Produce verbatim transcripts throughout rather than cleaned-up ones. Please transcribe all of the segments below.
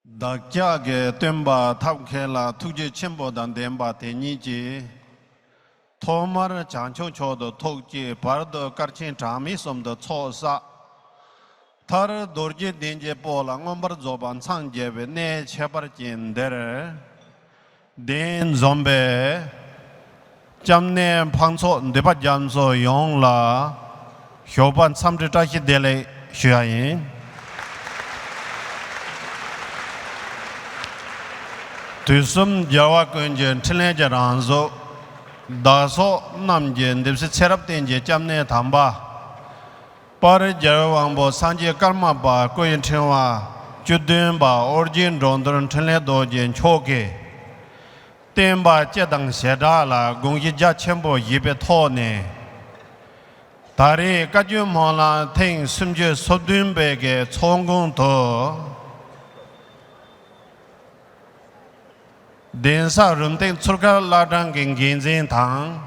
བདག་ཅག་གི་སྟོན་པ་ཐབས་མཁས་ལ་ཐུགས་རྗེ་ཆེན་པོ་དང་ལྡན་པ་དེ་ཉིད་ཀྱིས། ཐོག་མར་བྱང་ཆུབ་མཆོག་ཏུ་ཐུགས་བསྐྱེད། བར་དུ་སྐར་ཆེན་གྲངས་མེད་གསུམ་དུ་ཚོགས་བསགས། མཐར་རྡོ་རྗེ་གདན་གྱི་སྤོ་ལ་མངོན་པར་རྫོགས་པ་མཚམས་བརྒྱད་པའི་གནས་ཁྱད་པར་ཅན་འདིར། གདན་འཛོམས་པའི་སྐྱབས་གནས་འཕགས་ཚོགས་འདུས་པ་རྒྱ་མཚོ་ཡོངས་ལ་ཞོགས་པ་འཚམས་འདྲི་བཀྲ་ཤིས་བདེ་ལེགས་ཞུ་ཡ་ཡིན། དུས་གསུམ་རྒྱལ་བ་ཀུན་གྱི་འཕྲིན་ལས་ཀྱི་རང་གཟུགས། བདག་སོགས་རྣམས་ཀྱི་འདི་ཕྱི་ཚེ་རབས་གཏན་གྱི་སྐྱབས་གནས་དམ་པ། དཔལ་རྒྱལ་བའི་དབང་པོ་སངས་རྒྱས་ཀརྨ་པ་སྐུ་ཡི་ཕྲེང་བ་བཅུ་བདུན་པ་ཨོ་རྒྱན་འགྲོ་འདུལ་འཕྲིན་ལས་རྡོ་རྗེ་མཆོག་གིས། བསྟན་པ་སྤྱི་དང་བྱེ་བྲག་ལ་དགོངས་གཞི་རྒྱ་ཆེན་པོ་བཞེས་པའི་ཐོག་ནས། ད་རེས་བཀའ་བརྒྱུད་སྨོན་ལམ་ཐེངས་སུམ་ཅུ་སོ་བདུན་པའི་གི་ཚོགས་མགོན་དུ། གདན་ས་རུམ་བཏེག་ཚུར་ཁ་བླ་བྲང་གི་འགན་འཛིན་དང་།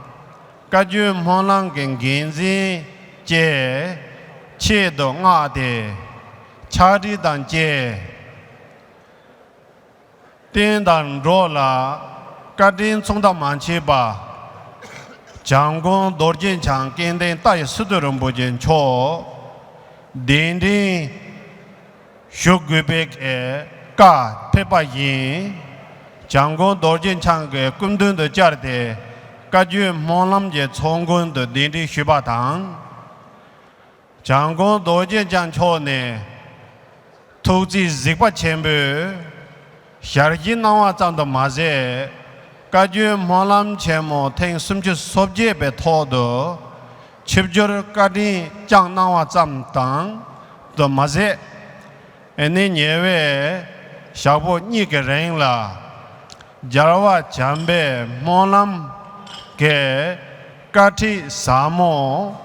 བཀའ་བརྒྱུད་སྨོན་ལམ་གྱི་འགན་འཛིན་བཅས་ཆེད་དུ་མངགས་ཏེ། ཕྱག་བྲིས་དང་བཅས། བསྟན་དང་འགྲོ་ལ་བཀའ་དྲིན་མཚུངས་ཟླ་མ་མཆིས་པ། བྱམས་མགོན་རྡོ་རྗེ་འཆང་སྐལ་ལྡན་ཏཱ་ཡི་སི་ཏུ་རིན་པོ་ཆེ་མཆོག་གདན་འདྲེན་ཞུ་དགོས་པའི་བཀའ་ཕེབས་པ་བཞིན། བྱམས་མགོན་རྡོ་རྗེ་འཆང་གི་སྐུ་མདུན་དུ་བཅར་ཏེ། བཀའ་བརྒྱུད་སྨོན་ལམ་གྱི་ཚོགས་མགོན་དུ་གདན་འདྲེན་ཞུས་པ་དང་། བྱམས་མགོན་རྡོ་རྗེ་འཆང་མཆོག་ནས་ཐུགས་བརྩེ་གཟིགས་པ་ཆེན་པོས་ཞལ་བཞེས་གནང་བ་ཙམ་དུ་མ་ཟད། བཀའ་བརྒྱུད་སྨོན་ལམ་ཆེན་མོ་ཐེངས་སུམ་ཅུ་སོ་བརྒྱད་པའི་ཐོག་ཏུ་ཆིབས་བསྒྱུར་བཀའ་དྲིན་བསྐྱངས་གནང་བ་ཙམ་དང་དུ་མ་ཟད། ཨ་ནི་ཉེ་བའི་ཞག་པོ་གཉིས་ཀྱི་རིང་ལ་རྒྱལ་བ་བྱམས་པའི་སྨོན་ལམ་གྱི་བཀའ་ཁྲིད་ཟབ་མོ།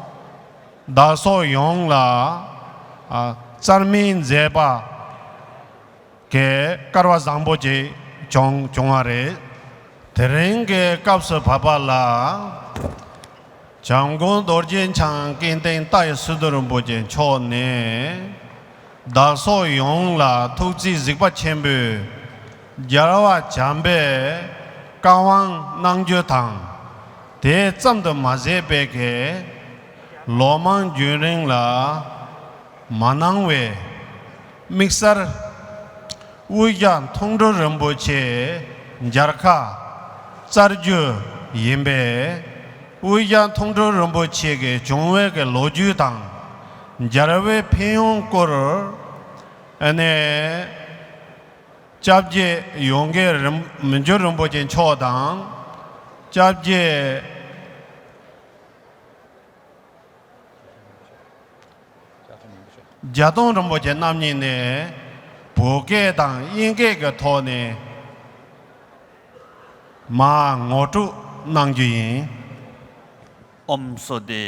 བདག་སོགས་ཡོངས་ལ་ཨ་རྩར་སྨིན་མཛད་པ་གི་སྐལ་བ་བཟང་པོ་ཅིག་བྱུང་བྱུང་བ་རེད། དེ་རིང་གི་སྐབས་སུ་བབ་པ་ལ། བྱམས་མགོན་རྡོ་རྗེ་འཆང་སྐལ་ལྡན་ཏཱ་ཡི་སི་ཏུ་རིན་པོ་ཆེ་མཆོག་ནས། བདག་སོགས་ཡོངས་ལ་ཐུགས་བརྩེ་གཟིགས་པ་ཆེན་པོས་རྒྱལ་བ་བྱམས་པའི་བཀའ་དབང་གནང་རྒྱུ་དང་། དེ་ཙམ་དུ་མ་ཟད་པའི་གི་ལོ་མང་རྒྱུན་རིང་ལ་མ་གནང་བའི་དམིགས་བསལ་དབུས་རྒྱ་མཐོང་གྲོལ་རིན་པོ་ཆེ་མཇལ་ཁ་བཅར་རྒྱུ་ཡིན་པས། དབུས་རྒྱ་མཐོང་གྲོལ་རིན་པོ་ཆེ་གི་བྱུང་བའི་གི་ལོ་རྒྱུས་དང་། མཇལ་བའི་ཕན་ཡོན་སྐོར། ཨ་ནི་སྐྱབས་རྗེ་ཡོངས་དགེ་རིན་མི་འགྱུར་རིན་པོ་ཆེ་མཆོག་དང་། སྐྱབས་རྗེ་རྒྱ་མཐོང་རིན་པོ་ཆེ་རྣམ་གཉིས་ནས་བོད་སྐད་དང་དབྱིན་སྐད་ཀྱི་ཐོག་ནས་མར་ངོ་སྤྲོད་གནང་རྒྱུ་ཡིན། ཨོཾ་སྭ་སྟི།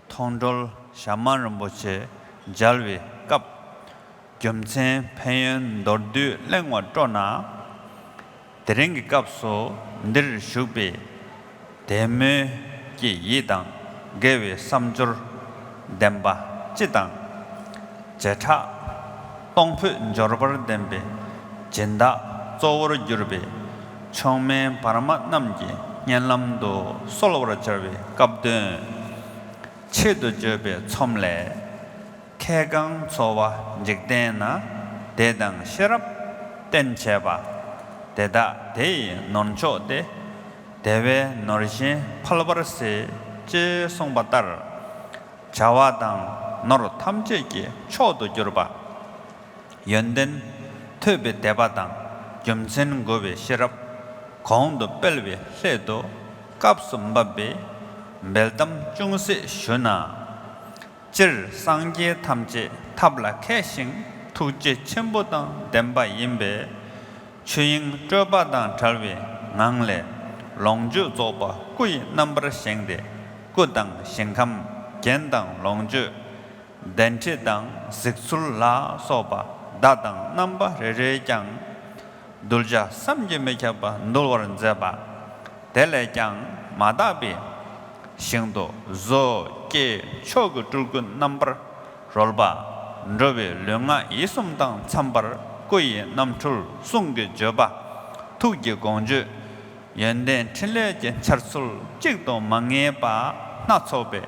མཐོང་གྲོལ་ཞྭ་དམར་རིན་པོ་ཆེ་མཇལ་བའི་སྐབས། རྒྱུ་མཚན་ཕན་ཡོན་མདོར་བསྡུས་གླེང་བར་སྤྲོ་ན། དེ་རིང་གི་སྐབས་སུ་འདིར་བཞུགས་པའི་དད་མོས་ཀྱི་ཡིད་དང་དགེ་བའི་བསམ་སྦྱོར་ལྡན་པ་སྤྱི་དང་། བྱེ་བྲག་གཏོང་ཕོད་འབྱོར་པར་ལྡན་པའི་སྦྱིན་བདག་གཙོ་བོར་གྱུར་པའི་མཆོག་དམན་བར་མ་རྣམས་ཀྱི་སྙན་ལམ་དུ་གསོལ་བར་བྱ་བའི་སྐབས་དོན་ཆེད་དུ་བརྗོད་པའི་ཚོམས་ལས། ཁེ་གང་འཚོ་བ་འཇིག་རྟེན་ན། བདེ་དང་ཤེས་རབ་རྟེན་བྱེད་པ། དེ་དག་དེ་ཡི་ནོར་མཆོག་སྟེ། དེ་བས་ནོར་གཞན་ཕལ་པར་གསལ། ཅེས་གསུངས་པ་ལྟར། བྱ་བ་དང་ནོར་ཐམས་ཅད་ཀྱི་མཆོག་ཏུ་གྱུར་པ། ཡོན་ཏན་ཐོས་པའི་དད་པ་དང་རྒྱུ་མཚན་དགུ་པའི་ཤེས་རབ་གོང་དུ་སྤེལ་བའི་སླད་དུ་སྐབས་སུ་བབ་པའི་འབེལ་གཏམ་ཅུང་ཟད་ཞུ་ན། སྤྱིར་སངས་རྒྱས་ཐམས་ཅད་ཐབས་ལ་མཁས་ཤིང་ཐུགས་རྗེ་ཆེན་པོ་དང་ལྡན་པ་ཡིན་པས། ཆོས་དབྱིངས་སྤྲོས་པ་དང་བྲལ་བའི་ངང་ལས་ལོངས་སྤྱོད་རྫོགས་པ་སྐུ་ཡི་རྣམ་པར་བཞེངས་ཏེ། སྐུ་དང་ཞིང་ཁམས་རྒྱན་དང་ལོངས་སྤྱོད། གདན་ཁྲི་དང་གཟིགས་ཚུལ་ལ་སོགས་པ་བརྡ་དང་རྣམ་པ་རེ་རེས་ཀྱང་གདུལ་བྱ་བསམ་གྱིས་མི་ཁྱབ་པ་འདུལ་བར་མཛད་པ། དེ་ལས་ཀྱང་མ་དག་པའི་ཞིང་དུ་བཟོ་སྐྱེ་མཆོག་གི་སྤྲུལ་སྐུ་རྣམ་པར་རོལ་པ། འགྲོ་བའི་ལུས་ངག་ཡིད་གསུམ་དང་འཚམས་པར་ སྐུ་ཡི་རྣམ་འཕྲུལ་གསུང་གི་བརྗོད་པ། ཐུགས་ཀྱི་དགོངས་བརྗོད། ཡོན་ཏན་འཕྲིན་ལས་ཀྱི་འཆར་ཚུལ་གཅིག་ཏུ་མ་ངེས་པ་སྣ་ཚོགས་པའི་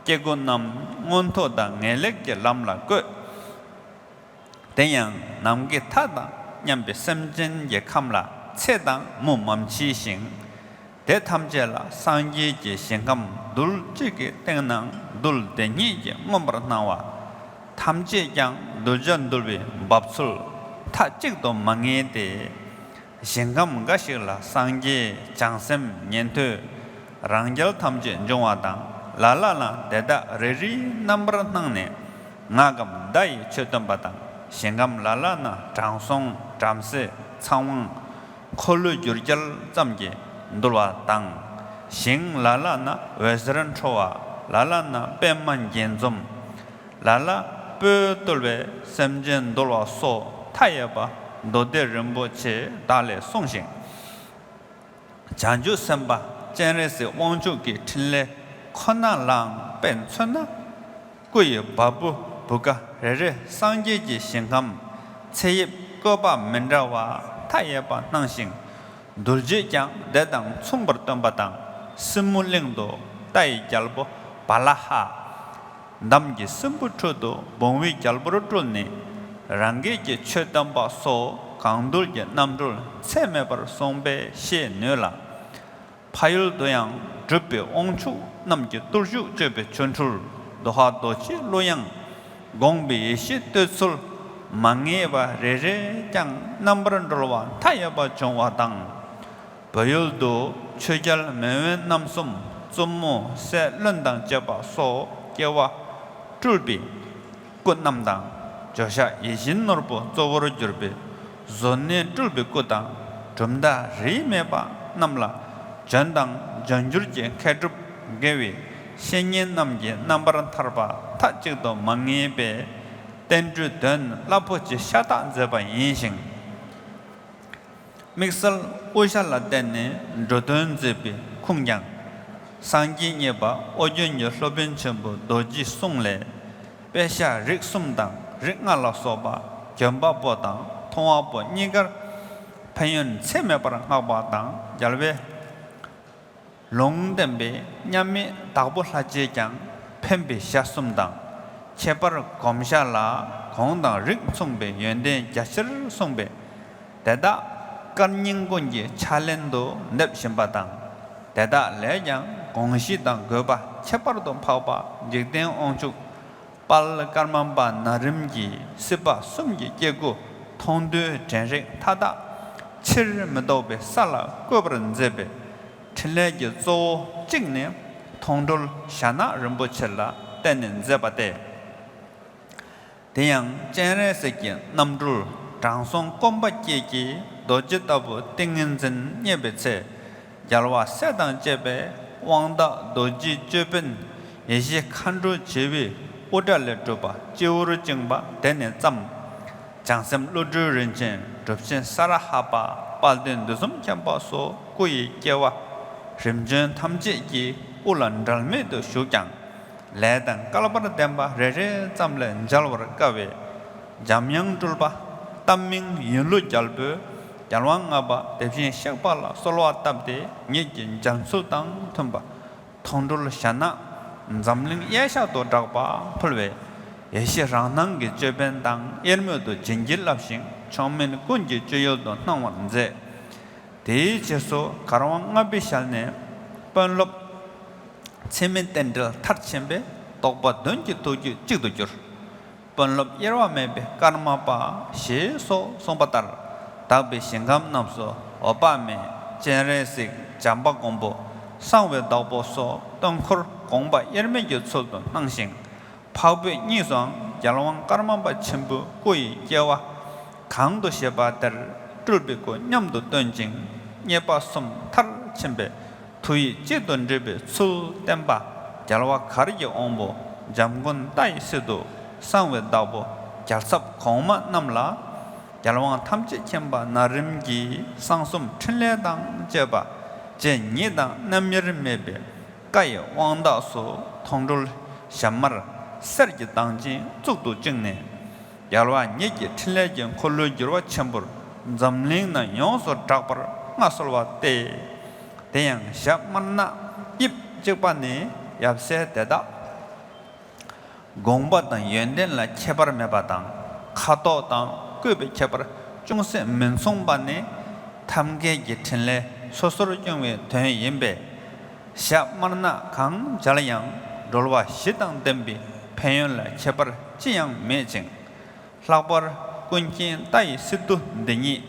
སྐྱེ་དགུ་རྣམས་མངོན་མཐོ་དང་ངེས་ལེགས་ཀྱི་ལམ་ལ་བཀོད། དེ་ཡང་ནམ་མཁའི་མཐའ་དང་མཉམ་པའི་སེམས་ཅན་གྱི་ཁམས་ལ་ཚེ་དང་མུ་མ་མཆིས་ཤིང་། དེ་ཐམས་ཅད་ལ་སངས་རྒྱས་ཀྱི་ཞིང་ཁམས་རྡུལ་གཅིག་གི་སྟེང་ན་རྡུལ་དེ་ཉིད་ཀྱིས་མངོན་པར་སྣང་བ། ཐམས་ཅད་ཀྱང་གདུལ་བྱ་འདུལ་བའི་འབབ་ཚུལ་མཐའ་གཅིག་ཏུ་མ་ངེས་ཏེ། ཞིང་ཁམས་འགའ་ཞིག་ལ་སངས་རྒྱས་བྱང་སེམས་ཉན་ཐོས་རང་རྒྱལ་ཐམས་ཅད་འབྱུང་བ་དང་། ལ་ལ་ན་དེ་དག་རེ་རེའི་རྣམ་པར་སྣང་ནས་ངག་གམ་བརྡ་ཡི་ཆོས་སྟོན་པ་དང་། ཞིང་ཁམས་ལ་ལ་ན་དྲང་སྲོང་བྲམ་ཟེ་ཚངས་དབང་འཁོར་ལོས་སྒྱུར་རྒྱལ་ཙམ་གྱིས་འདུལ་བ་དང་། ཞིང་ལ་ལ་ན་འོད་ཟེར་འཕྲོ་བ། ལ་ལ་ན་པདྨ་འགྱེད་འཛུམ། ལ་ལ་སྤོས་བཏུལ་བས་སེམས་ཅན་འདུལ་བ་སོགས་མཐའ་ཡས་པ་མདོ་སྡེ་རིན་པོ་ཆེ་དག་ལས་གསུངས་ཤིང་། བྱང་ཆུབ་སེམས་དཔའ་སྤྱན་རས་གཟིགས་དབང་ཕྱུག་གི་འཕྲིན་ལས་ཁོ་ན་ལའང་དཔེ་མཚོན་ན། སྐུ་ཡི་བ་སྤུ་བུ་ག་རེ་རེ་སངས་རྒྱས་ཀྱི་ཞིང་ཁམས་ཚེ་དབྱིབས་བཀོད་པ་མི་འདྲ་བ་མཐའ་ཡས་པ་སྣང་ཞིང་། རྡུལ་རྗེས་ཀྱང་དེ་དང་མཚུངས་པར་སྟོན་པ་དང་། སྲིན་མོ་གླིང་དུ་རྟ་ཡི་རྒྱལ་པོ་བ་ལ་ཧ། འདམ་གྱི་སྲིན་བུ་ཁྲོད་དུ་བུང་བའི་རྒྱལ་པོར་སྤྲུལ་ནས། རང་གིས་ཀྱི་ཆོས་སྟོན་པ་སོགས་གང་འདུལ་གྱི་རྣམ་འཕྲུལ་ཚད་མེད་པར་གསུངས་པས་ཤེས་ནུས་ལ། ཕ་ཡུལ་དུ་ཡང་གྲུབ་པའི་དབང་ཕྱུག་རྣམས་ཀྱི་བརྟུལ་ཞུགས་སྤྱོད་པའི་ཆོ་འཕྲུལ་འདོད་ལྷ་རྡོ་རྗེ་གླུ་དབྱངས་དགོངས་པའི་ཡེ་ཤེས་བསྟོད་ཚུལ་མ་ངེས་པ་རེ་རེས་ཀྱང་རྣམ་པར་གྲོལ་བ་མཐའ་ཡས་པ་བྱུང་བ་དང་། བོད་ཡུལ་དུ་ཆོས་རྒྱལ་མེས་དབོན་རྣམ་གསུམ་བཙུན་མོ་སྲས་བློན་དང་བཅས་པ་སོགས་སྐྱེ་བ་སྤྲུལ་པའི་སྐུ་རྣམས་དང་། བྱོ་བྱ་ཡིད་བཞིན་ནོར་བུ་གཙོ་བོར་གྱུར་པའི་གཟུར་གནས་སྤྲུལ་པའི་སྐུ་དང་། གྲུབ་མཐའ་རིས་མེད་པ་རྣམས་ལ་བྱོན་དང་འབྱོན་འགྱུར་གྱི་མཁས་གྲུབ་དགེ་བའི་བཤེས་གཉེན་རྣམས་ཀྱི་རྣམ་པར་ཐར་པ་མཐའ་གཅིག་ཏུ་མ་ངེས་པའི་བསྟན་འགྲོའི་དོན་རླབས་པོ་ཆེ་ཤ་སྟག་མཛད་པ་ཡིན་ཞིང་། དམིགས་བསལ་དབུ་ཞྭ་ལ་བརྟེན་ནས་འགྲོ་དོན་མཛད་པའི་ཁུངས་ཀྱང་། སངས་རྒྱས་གཉིས་པ་ཨོ་རྒྱན་གྱི་སློབ་དཔོན་ཆེན་པོ་རྡོ་རྗེའི་གསུང་ལས། དཔེ་ཆ་རིགས་གསུམ་དང་རིགས་ལྔ་ལ་སོགས་པ་གྱོན་པ་པོ་དང་མཐོང་བ་པོ་གཉིས་ཀར་ཕན་ཡོན་ཚད་མེད་པར་བསྔགས་པ་དང་། རྒྱལ་བས། ལུང་བསྟན་པའི་མཉམ་མེད་བདག་པོ་ལྷ་རྗེས་ཀྱང་ཕན་པའི་ཞྭ་གསུམ་དང་། ཁྱད་པར་གོམས་ཞྭ་ལ་གོང་དང་རིགས་མཚུངས་པའི་ཡོན་ཏན་རྒྱ་ཆེར་གསུངས་པས། དེ་དག་བཀའ་རྙིང་ཀུན་གྱི་ཕྱག་ལེན་དུ་འདེབས་བཞིན་པ་དང་། དེ་དག་ལས་ཀྱང་དགོངས་གཞི་དང་དགོས་པ་ཁྱད་པར་དུ་འཕགས་པ་འཇིག་རྟེན་དབང་ཕྱུག་དཔལ་ཀརྨ་པ་ན་རིམ་གྱིས་སྲིད་པ་གསུམ་གྱི་སྐྱེ་དགུ་མཐོང་ཐོས་དྲན་རེག་མཐའ་དག་ཕྱིར་མི་ལྡོག་པའི་ས་ལ་བཀོད་པར་མཛད་པའི་འཕྲིན་ལས་ཀྱི་གཙོ་བོ་གཅིག་ནི་མཐོང་གྲོལ་ཞྭ་ནག་རིན་པོ་ཆེ་ལ་བརྟེན་ནས་མཛད་པ་སྟེ། དེ་ཡང་སྤྱན་རས་གཟིགས་ཀྱི་རྣམ་སྤྲུལ་དྲང་སྲོང་སྐོམ་པ་སྐྱེས་ཀྱིས་རྡོ་རྗེ་ལྟ་བུའི་ཏིང་ངེ་འཛིན་བརྙེས་པའི་ཚེ། རྒྱལ་བ་སྲས་དང་བཅས་པས་དབང་བདག་རྡོ་རྗེའི་ཅོད་པན་ཡེ་ཤེས་མཁའ་འགྲོ་བྱེ་བའི་དབུ་སྐྲ་ལས་གྲུབ་པ་སྤྱི་བོར་བཅིངས་པ་དེ་ནས་བརྩམས། བྱང་སེམས་བློ་གྲོས་རིན་ཆེན་གྲུབ་ཆེན་ས་ར་ཧ་པ་དཔལ་ལྡན་དུས་གསུམ་མཁྱེན་པ་སོགས་སྐུ་ཡི་སྐྱེ་བ་རིམ་བྱོན་ཐམས་ཅད་ཀྱི་དབུ་ལ་འབྲལ་མེད་དུ་བཞུགས་ཀྱང་། ལས་དང་བསྐལ་པར་ལྡན་པ་རེ་རེ་ཙམ་ལས་མཇལ་བར་དཀའ་བས། འཇམ་དབྱངས་སྤྲུལ་པ་བལྟམས་མིང་ཡིན་ལུགས་རྒྱལ་པོས་རྒྱལ་དབང་ལྔ་པ་དེ་བཞིན་གཤེགས་པ་ལ་གསོལ་བ་བཏབ་སྟེ། ཉིད་ཀྱི་མཇལ་ཚུལ་དང་མཐུན་པ་མཐོང་གྲོལ་ཞྭ་ནག་འཛམ་གླིང་གཡས་ཞག་ཏུ་གྲགས་པ་ཕུལ་བས། ཡེ་ཤེས་རང་སྣང་གི་ཅོད་པན་དང་དབྱེར་མེད་དུ་བྱིན་གྱིས་བརླབས་ཤིང་མཆོག་དམན་ཀུན་གྱི་སྤྱོད་ཡུལ་དུ་སྣང་བར་མཛད། དེའི་རྗེས་སུ་གར་དབང་ལྔ་པའི་ཞལ་ནས་དཔོན་སློབ་མཚན་མེད་རྟེན་འབྲེལ་མཐར་ཕྱིན་པས། རྟོགས་པ་བདུན་གྱི་ཐུགས་རྒྱུད་གཅིག་ཏུ་གྱུར། དཔོན་སློབ་དབྱེ་བ་མེད་པའི་ཀརྨ་པ་ཞེས་སོགས་གསུངས་པ་ལྟར། དག་པའི་ཞིང་ཁམས་རྣམས་སུ་འོད་དཔག་མེད། སྤྱན་རས་གཟིགས། བྱམས་པ་མགོན་པོ། གསང་བའི་བདག་པོ་སོགས་སྟོན་འཁོར་དགོངས་པ་དབྱེར་མེད་ཀྱི་ཚུལ་དུ་སྣང་ཞིང་། འཕགས་བོད་གཉིས་སུའང་རྒྱལ་དབང་ཀརྨ་པ་ཆེན་པོའི་སྐུ་ཡི་སྐྱེ་བ་གང་དུ་བཞེད་པ་དེར་སྤྲུལ་པའི་སྐུ་མཉམ་དུ་སྟོན་ཅིང་། མཉེས་པ་གསུམ་མཐར་ཕྱིན་པའི་ཐུགས་ཡིད་གཅིག་ཏུ་འདྲེས་པའི་ཚུལ་བསྟན་པ། རྒྱལ་བ་གར་གྱི་དབང་པོ་འཇམ་མགོན་ལྟ་ཡི་སྲིད་དུ་གསང་བའི་བདག་པོ་རྒྱལ་ཚབ་གོང་མ་རྣམས་ལ། རྒྱལ་དབང་ཐམས་ཅད་མཁྱེན་པ་ན་རིམ་གྱིས་གསང་གསུམ་འཕྲིན་ལས་དང་བཅས་པ་རྗེ་ཉིད་དང་རྣམ་དབྱེར་མེད་པའི་བཀའ་ཡི་དབང་རྟགས་སུ་མཐོང་གྲོལ་ཞྭ་དམར་གསེར་གྱི་མདངས་ཅན་གཙུག་ཏུ་བཅིངས་ནས། རྒྱལ་བ་ཉིད་ཀྱི་ཕྲིན་ལས་ཀྱི་འཁོར་ལོས་བསྒྱུར་བ་ཆེན་པོར་འཛམ་གླིང་ན་ཡོངས་སུ་གྲགས་པར་མངའ་གསོལ་བ་སྟེ། དེ་ཡང་ཞྭ་དམར་ནག་དབྱིབས་གཅིག་པ་ནི་ཡབ་སྲས་དེ་དག་དགོངས་པ་དང་ཡོན་ཏན་ལ་ཁྱད་པར་མེད་པ་དང་། ཁ་དོག་དང་བཀོད་པའི་ཁྱད་པར་ཅུང་ཟད་མི་མཚུངས་པ་ནི། ཐབས་མཁས་ཀྱི་ཕྲིན་ལས་སོ་སོར་སྐྱོང་བའི་དོན་ཡིན་པས། ཞྭ་དམར་ནག་གང་མཇལ་ཡང་གྲོལ་བ་བཞི་དང་ལྡན་པའི་ཕན་ཡོན་ལ་ཁྱད་པར་ཅི་ཡང་མེད་ཅིང་། ལྷག་པར་ཀུན་མཁྱེན་ལྟ་ཡི་སི་ཏུ་འདི་ཉིད་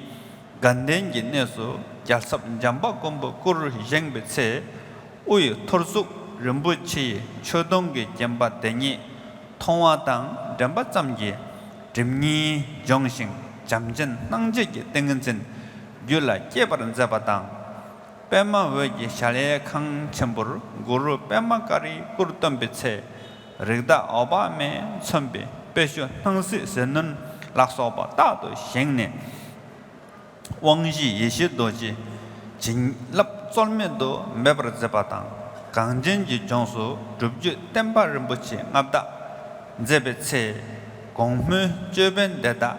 དགའ་ལྡན་གྱི་གནས་སུ་རྒྱལ་ཚབ་འཇམ་དཔལ་མགོན་པོའི་སྐུར་བཞེངས་པའི་ཚེ། དབུ་ཡི་ཐོར་ཚུགས་རིན་པོ་ཆེའི་མཆོད་སྡོང་གི་བརྒྱན་པ་དེ་ཉིད་མཐོང་བ་དང་དྲན་པ་ཙམ་གྱིས་སྒྲིབ་གཉིས་སྦྱོང་ཞིང་བྱམས་ཆེན་སྣང་བྱེད་ཀྱི་ཏིང་ངེ་འཛིན་རྒྱུད་ལ་སྐྱེས་པར་མཛད་པ་དང་། པདྨ་འོད་ཀྱི་གཞལ་ཡས་ཁང་ཆེན་པོར་གུ་རུ་པདྨ་ཀ་རའི་སྐུར་སྟོན་པའི་ཚེ། རིགས་བདག་འོད་དཔག་མེད་མཚོན་པའི་དཔེ་བཤུས་སྣང་སྲིད་ཟིལ་གནོན་ལ་སོགས་པ་རྟག་ཏུ་བཞེངས་ནས། དབང་བཞི་ཡེ་ཤེས་རྡོ་རྗེ་བྱིན་རླབས་རྩོལ་མེད་དུ་འབེབས་པར་མཛད་པ་དང་། གངས་ཅན་གྱི་ལྗོངས་སུ་སྒྲུབ་བརྒྱུད་བསྟན་པ་རིན་པོ་ཆེ་མངའ་བདག་མཛད་པའི་ཚེ། དགོང་མོའི་ཅོད་པན་དེ་དག་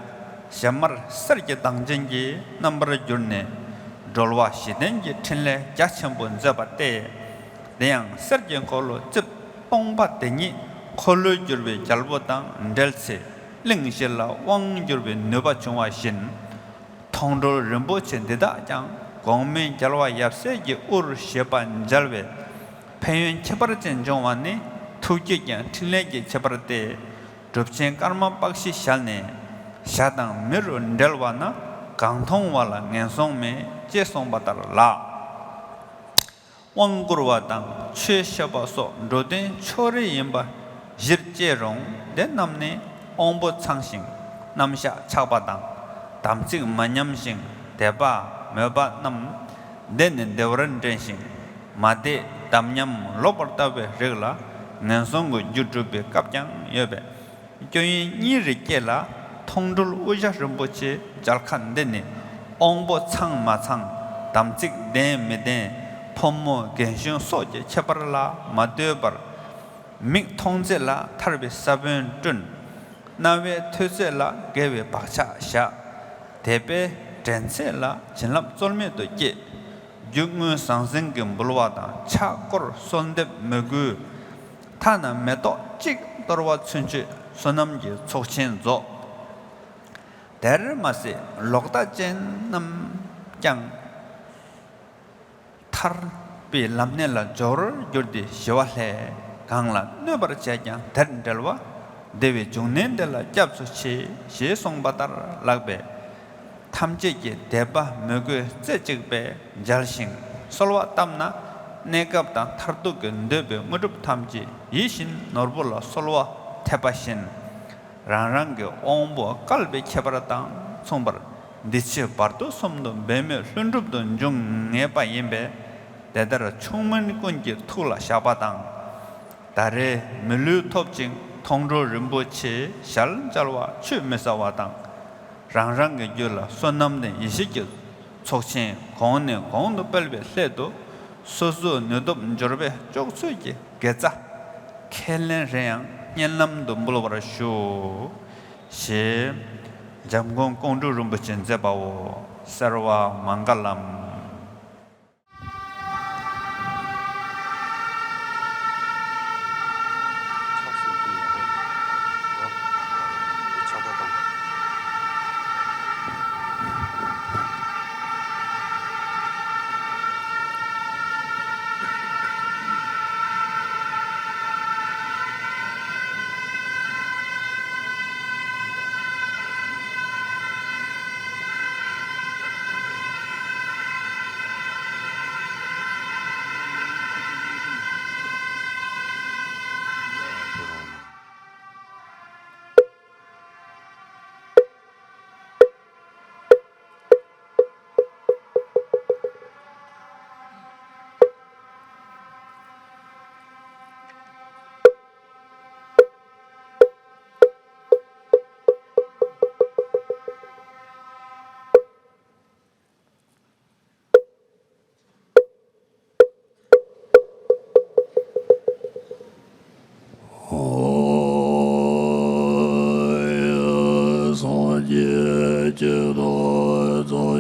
ཞྭ་དམར་གསེར་གྱི་མདངས་ཅན་གྱི་རྣམ་པར་གྱུར་ནས། གྲོལ་བ་བཞི་ལྡན་གྱི་ཕྲིན་ལས་རྒྱ་ཆེན་པོ་མཛད་པ་སྟེ། དེ་ཡང་གསེར་གྱི་འཁོར་ལོ་རྩིབས་སྟོང་པ་དེ་ཉིད་འཁོར་ལོས་སྒྱུར་བའི་རྒྱལ་པོ་དང་འབྲེལ་ཚེ། གླིང་བཞི་ལ་དབང་བསྒྱུར་བའི་ནུས་པ་བྱུང་བ་བཞིན། མཐོང་གྲོལ་རིན་པོ་ཆེ་འདི་དག་ཀྱང་གོང་མའི་རྒྱལ་བ་ཡབ་སྲས་ཀྱི་དབུར་བཞེས་པ་མཇལ་བས། ཕན་ཡོན་ཁྱད་པར་ཅན་འབྱུང་བ་ནི་ཐུགས་བསྐྱེད་ཀྱང་ཕྲིན་ལས་ཀྱི་ཁྱད་པར་ཏེ། གྲུབ་ཆེན་ཀརྨ་པཀྵིས་ཞལ་ནས། ཞྭ་དང་མི་རུ་འབྲེལ་བ་ན། གང་མཐོང་བ་ལ་ངན་སོང་མེད། ཅེས་གསུངས་པ་ལྟར་ལགས། དབང་བསྐུར་བ་དང་ཆོས་བཤད་པ་སོགས་འགྲོ་དོན་ཕྱོགས་རིས་ཡིན་པ་གཞིར་བཅས་རུང་། དེ་རྣམས་ནི་དབང་པོ་ཚང་ཞིང་རྣམ་གཞག་ཆགས་པ་དང་། དམ་ཚིག་མ་ཉམས་ཤིང་དད་པ་མོས་པ་རྣམས་བདེ་ནས་བདེ་བར་འདྲེན་ཞིང་མ་བདེ་དམ་ཉམས་ལོག་པར་ལྟ་བའི་རིགས་ལ་ངན་སོང་གི་རྒྱུ་སྒྲུབ་པའི་སྐབས་ཀྱང་ཡོད་པས། སྐྱོན་ཡོན་གཉིས་རེ་སྐྱེས་ལ། མཐོང་གྲོལ་དབུ་ཞྭ་རིན་པོ་ཆེ་མཇལ་ཁ་འདི་ནི་དབང་པོ་ཚང་མ་ཚང་། དམ་ཚིག་ལྡན་མི་ལྡན། ཕོ་མོ་རྒན་གཞོན་སོགས་ཀྱི་ཁྱད་པར་ལ་མ་ལྟོས་པར། མིག་མཐོང་ཚད་ལ་ཐར་པའི་ས་བོན་བསྐྲུན། རྣ་བས་ཐོས་ཚད་ལ་དགེ་བའི་བག་ཆགས་བཞག། དད་པས་དྲན་ཚད་ལ་བྱིན་རླབས་རྩོལ་མེད་དུ་སྐྱེས། རྒྱུད་དངོས་ཟང་ཟིང་གི་འབུལ་བ་དང་ཕྱག་སྐོར་གསོལ་འདེབས་མོས་གུས། ཐ་ན་མེ་ཏོག་གཅིག་གཏོར་བ་ཚུན་ཆོད་བསོད་ནམས་ཀྱི་ཚོགས་ཆེན་རྫོགས། དེར་མ་ཟད་ལོག་ལྟ་ཅན་རྣམས་ཀྱང་ཐར་པའི་ལམ་སྣེ་ལ་འབྱོར་གྱུར་ཏེ་ཞི་བ་ལྷས། གང་ལ་གནོད་པར་བྱས་ཀྱང་དེར་འབྲེལ་བ། བདེ་བའི་འབྱུང་གནས་འདི་ལ་སྐྱབས་སུ་མཆི། ཞེས་གསུངས་པ་ལྟར་ལགས་པས། ཐམས་ཅད་ཀྱིས་དད་པ་མོས་གུས་རྩེ་གཅིག་པས་མཇལ་ཞིང་གསོལ་བ་བཏབ་ན། གནས་སྐབས་དང་མཐར་ཐུག་གི་འདོད་པའི་དངོས་གྲུབ་ཐམས་ཅད་ཡིད་བཞིན་ནོར་བུ་ལ་གསོལ་བ་འདེབས་པ་བཞིན། རང་རང་གི་དབང་པོ་བསྐལ་པའི་ཁྱད་པར་དང་མཚུངས་པར་འདི་ཕྱི་བར་དོ་གསུམ་དུ་འབད་མེད་ལྷུན་གྲུབ་ཏུ་འབྱུང་ངེས་པ་ཡིན་པས། དེ་ལྟར་མཆོག་དམན་ཀུན་གྱི་ཐུགས་ལ་བཞག་པ་དང་། ད་རེས་མི་ལུས་ཐོབ་ཅིང་མཐོང་གྲོལ་རིན་པོ་ཆེའི་ཞལ་མཇལ་བ་ཆུད་མི་ཟ་བ་དང་། རང་རང་གི་རྒྱུད་ལ་བསོད་ནམས་ལྡན་ཡེ་ཤེས་ཀྱི་ཚོགས་ཆེན་གོང་ནས་གོང་དུ་སྤེལ་བའི་སླད་དུ། སོ་སོའི་ནུས་སྟོབས་འབྱོར་པས་ལྕོགས་ཚོད་ཀྱི་དགེ་རྩ་ཁས་ལེན་རེ་ཡང་སྙན་ལམ་དུ་འབུལ་བར་ཞུ། ཞེས་འཇམ་མགོན་ཀོང་སྤྲུལ་རིན་པོ་ཆེས་མཛད་པའོ། སརྦ་མངྒ་ལམ།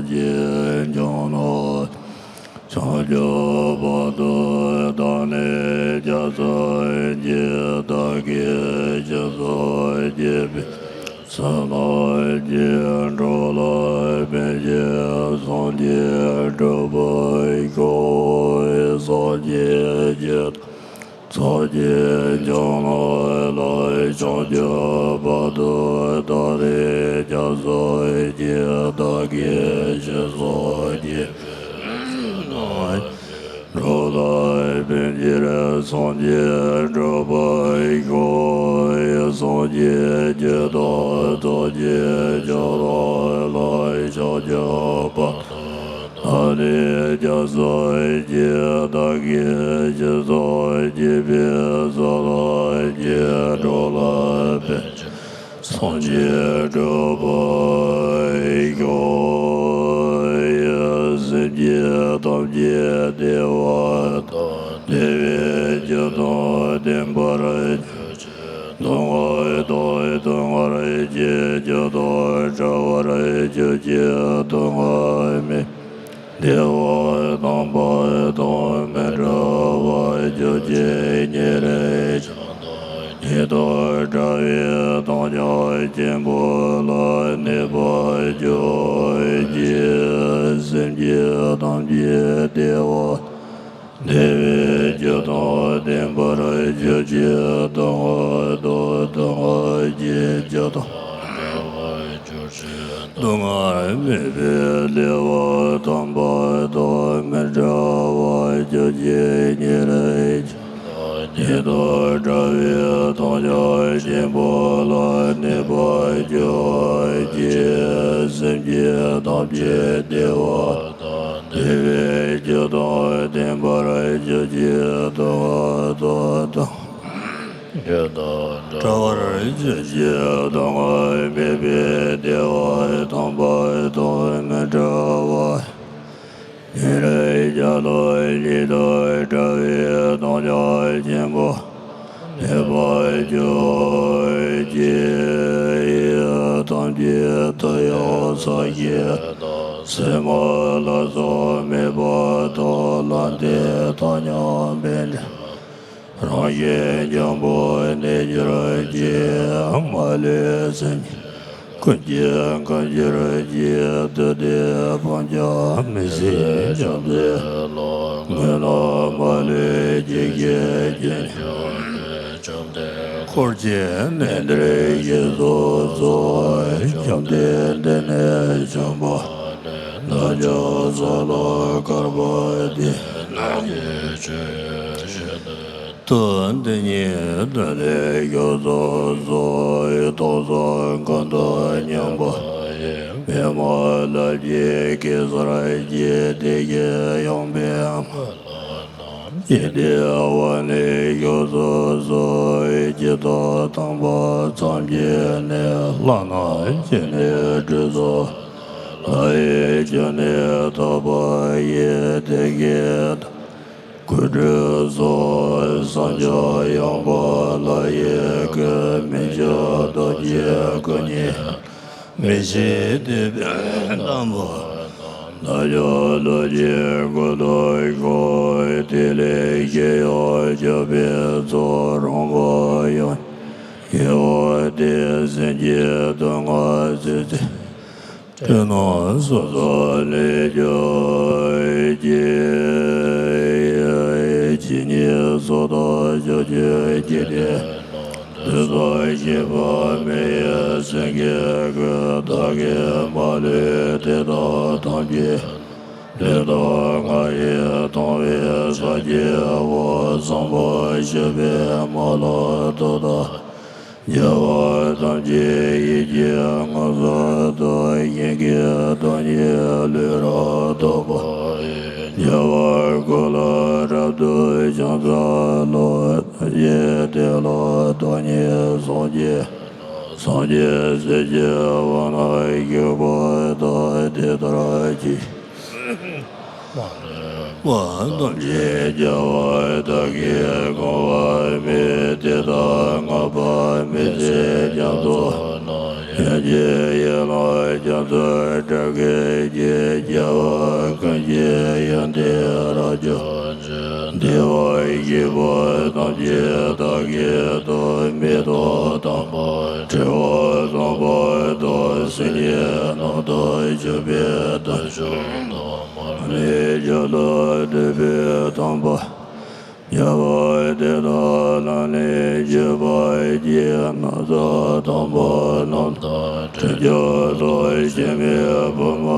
ཀྱིས་ཀྱང་ནོ། བྱང་ཆུབ་བར་དུ་བདག་ནི་སྐྱབས་སུ་མཆི། བདག་གིས་སྦྱིན་སོགས་བགྱིས་པའི་བསོད་ནམས་ཀྱིས། འགྲོ་ལ་ཕན་ཕྱིར་སངས་རྒྱས་འགྲུབ་པར་ཤོག། སངས་རྒྱས་ཀྱི་སངས་རྒྱས་བྱང་ནས་ལྷག། བྱང་ཆུབ་བར་དུ་བདག་ནི་སྐྱབས་སུ་མཆི། བདག་གིས་སྦྱིན་སོགས་བགྱིས་པའི་བསོད་ནམས་ཀྱིས། འགྲོ་ལ་ཕན་ཕྱིར་སངས་རྒྱས་འགྲུབ་པར་ཤོག། སངས་རྒྱས་ཀྱི་ཐབས་མཆོག་གི་ཕྱག་ལ་ལྷག། བྱང་ཆུབ་བར་དུ་བདག་ནི་སྐྱབས་སུ་མཆི། བདག་གིས་སྦྱིན་སོགས་བགྱིས་པའི་བསོད་ནམས་ཀྱིས། འགྲོ་ལ་ཕན་ཕྱིར་སངས་རྒྱས་འགྲུབ་པར་ཤོག། སེམས་ཅན་ཐམས་ཅད་བདེ་བ་དང་བདེ་བའི་རྒྱུ་དང་ལྡན་པར་གྱུར་ཅིག། སྡུག་བསྔལ་དང་སྡུག་བསྔལ་གྱི་རྒྱུ་དང་བྲལ་བར་གྱུར་ཅིག། སྡུག་བསྔལ་མེད་པའི་བདེ་བ་དམ་པ་དང་མི་འབྲལ་བར་གྱུར་ཅིག། ཉེ་རིང་ཆགས་སྡང་གཉིས་དང་བྲལ་བའི་ཐོབ་བྱ་ཆེན་པོ་ལ་གནས་པར་གྱུར་ཅིག། སེམས་ཅན་ཐམས་ཅད་བདེ་བ་བདེ་བའི་རྒྱུ་དང་ལྡན་པར་གྱུར་ཅིག། སྡུག་བསྔལ་དང་སྡུག་བསྔལ་གྱི་རྒྱུ་དང་བྲལ་བར་གྱུར་ཅིག། སྡུག་བསྔལ་མེད་པའི་བདེ་བ་དམ་པ་དང་མི་འབྲལ་བར་གྱུར་ཅིག། ཉེ་རིང་ཆགས་སྡང་གཉིས་དང་བྲལ་བའི་ཐོབ་བྱ་ཆེན་པོ་ལ་གནས་པར་གྱུར་ཅིག། སེམས་ཅན་ཐམས་ཅད་བདེ་བ་དང་བདེ་བའི་རྒྱུ་དང་ལྡན་པར་གྱུར་ཅིག། སྡུག་བསྔལ་དང་སྡུག་བསྔལ་གྱི་རྒྱུ་དང་བྲལ་བར་གྱུར་ཅིག། སྡུག་བསྔལ་མེད་པའི་བདེ་བ་དམ་པ་དང་མི་འབྲལ་བར། ཉེ་རིང་ཆགས་སྡང་གཉིས་དང་བྲལ་བའི་ཐོབ་བྱ་ཆེན་པོ་གནས་པར་གྱུར་ཅིག། ཡུལ་ཐམས་ཅད་དུ་ཡང་ས་གཞི་དང་སྲན་མ་ལ་སོགས་མེད་པར་ཐོབ། ལམ་དེ་དག་མཉམ་པའི་འབྲས་བུ་རང་བཞིན་འཇམ་པོར་གནས་གྱུར་ཅིག། མ་ལུས་སེམས་ཅན་ཀུན་གྱི་ཁམས་གྱུར་ཅིག། བདུད་སྡེ་དཔུང་ཀྱང་མི་སྲིད་བྱང་སེམས་ལ། ངན་སློང་མ་ལུས་ཅན་གྱི་སྐྱོན་བྱང་བའི་བཅོམ་ལྡན་འཁོར་གྱིས་གནས་འདིར་གཤེགས་སུ་གསོལ། བཅོམ་ལྡན་འདས་ནི་བྱམས་པ་ནས། བདག་ཀྱང་སྲོག་ལ་དཀར་པོ་དེ་ནང་གི་ཆོས་བཤད་དུ། དུ་འདི་ཉིད་དོན་དུ་གཤེགས་སུ་གསོལ། ཏོག་ཙམ་ཀུན་ཏུ་མཉམ་པ་ཡི་པདྨ་ལ་ཕྱིའི་གེ་སར་གྱི་སྡེ་བཞི་ཡངས་པའི་མ་ལག་རྣམས་ཀྱི་ལྟེ་བ་ནས་གཤེགས་སུ་གསོལ། ཇི་ལྟར་དམ་པ་མཚམས་བཅད་ནས་ལྷ་རྣམས་ཀྱི་ནི་སྒྲུབ་ཚུལ། ལྷ་ཡི་སྤྱན་ནི་ཐོད་པ་ཡི་སྟེང་གི་མཐའ། སྐུ་སྒྲུབ་སོགས་བསམ་བྱ་ཡངས་པ་ལྷ་ཡི་སྐུ། མི་མཇལ་རྡོ་རྗེ་སྐུ་ཉིད་མི་ཤེས་དད་པས་བསྡམས་པ་དང་། བདག་ཀྱང་རྡོ་རྗེའི་སྐུ་ལ་ཤོག། དེ་ལས་ཞི་གཡོ་འཇམ་པའི་ཚོགས། རོལ་མོ་ཡང་ཡང་བརྡས་ཏེ། སེམས་ཅན་སྡུག་བསྔལ་ཚུལ་འདི་འཁྲུལ་སྣང་སོ་སོར་ལེན་གྱུར་ཅིག། ཇི་སྙེད་སུ་དག་ཕྱོགས་བཅུའི་འཇིག་རྟེན་དུ་སངས་རྒྱས་པ་མི་ཡི་སེང་གེའི་སྐུ། བདག་གིས་མ་ལུས་དེ་དག་ཐམས་ཅད་ལུས་དང་ངག་ཡིད་དང་བས་སངས་རྒྱས་པ་བསམ་པར་བྱ་བའི་མ་ལུས་དོན་དམ་རྒྱལ་བ་ཐམས་ཅད་ཡིད་ཀྱི་མངོན་སུམ་དུ། ཞིང་གི་བདག་ཉིད་ལུས་རབ་རྟོགས་པ་ཡི། རྒྱལ་བ་ཀུན་ལ་རབ་ཏུ་ཕྱག་འཚལ་ལོ། ཐམས་ཅད་དེ་ལ་བདག་ཉིད་སངས་རྒྱས་སངས་རྒྱས་སྲས་ཀྱི་དབང་རྣམས་ཞུགས་པ་དང་། དེ་ལྟར་ཅི་མ་ལུས་པ་ཐམས་ཅད་རྒྱལ་བ་བདག་གིས་བཀང་བ་མེད། དེ་དག་བསྔགས་པ་མི་ཟད་རྒྱ་མཚོ་རྣམས་ཡང་ ཀྱི་ཡན་ལག་རྒྱ་མཚོའི་སྒྲ་སྐད་ཀྱིས་རྒྱལ་བ་ཀུན་གྱི་ཡོན་ཏན་རབ་བརྗོད་ཅིང་། བདེ་བར་གཤེགས་པ་ཐམས་ཅད་བདག་གིས་ཐོབ། མེ་ཏོག་དམ་པ་དྲི་བ་བཟང་པོ་དང་། སེང་གེ་རྣམས་དང་མཆོད་པའི་དུར་ཁྲོད་དུ། མར་མེ་མཆོག་ཏུ་བསྡུས་པའི་ཐང་པ། རྒྱལ་བ་དེ་དག་ལ་ནི་མཆོད་པར་བགྱི། ན་བཟའ་དམ་པ་རྣམས་དང་། དྲི་ཆབ་ཏུ་བྱུགས་པའི་ཕུར་མ་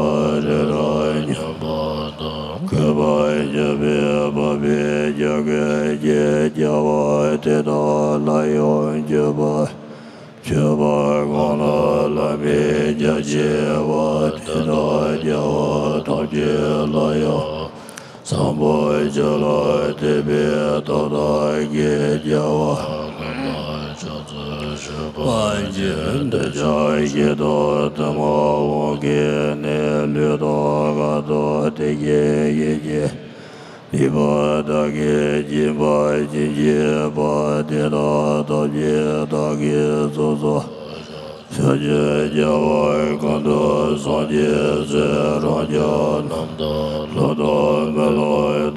རི་རབ་མཉམ་པ་དང་། གུས་པར་བཞུགས་པའི་འཕགས་པའི་སྤྱན་གྱིས་རྒྱལ་བ་དེ་དག་ལ་ཡང་མཆོད་པར། མཆོད་པ་གང་ལ་བླ་མེད་རྒྱ་ཆེ་བ། དེ་དག་རྒྱལ་བ་ཐམས་ཅད་ལ་ཡང་། བཟང་པོ་ཆོས་ལ་དད་པའི་ཐོག་མཐའ་གི་རྒྱལ་བ། ཀུན་ལ་ཕྱག་འཚལ་མཆོད་པར་བགྱི། འདོད་ཆགས་ཞེ་སྡང་གཏི་མུག་དབང་གིས་ནི། ལུས་དང་ངག་དང་ཡིད་ཀྱི་ཡིད་བཞིན་གྱི། སྡིག་པ་དག་གིས་བཅིངས་པ་ཇི་སྙེད་པ། དེ་དག་ཐམས་ཅད་བདག་གིས་ཚོགས་སུ། ཕྱོགས་བཅུའི་རྒྱལ་བ་ཀུན་ཏུ་སངས་རྒྱས་སྲས། རང་རྒྱལ་རྣམས་དང་ལྷ་དང་མི་ལ་